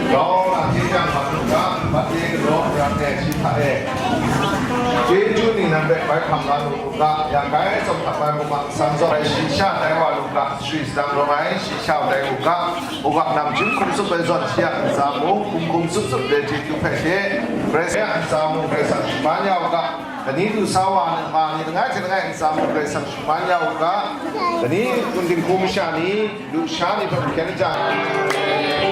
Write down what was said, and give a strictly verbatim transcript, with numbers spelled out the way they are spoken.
Grau na hte jang hpa lu ga, bat e galaw, rang e shi hta e. Chyeju ni nan hpe bai hkam la lu u ga, yang gai tsawm hta bai mu ga, san zaw ai shi sha tai wa lu ga, sari sadang rawng ai shi sha tai u ga, u ga, nang chyum hkum tsup ai zawn shi a ntsa mung, hkum hkum tsup tsup ai chyeju hpe hte, Karai Kasang a ntsa mung Karai Kasang shaman ya u ga, kani lu sa wa ni, ma ni langai hte langai ntsa mung Karai Kasang shaman ya u ga, kani kun dinghku masha ni, lusha ni hpe hkyen jang,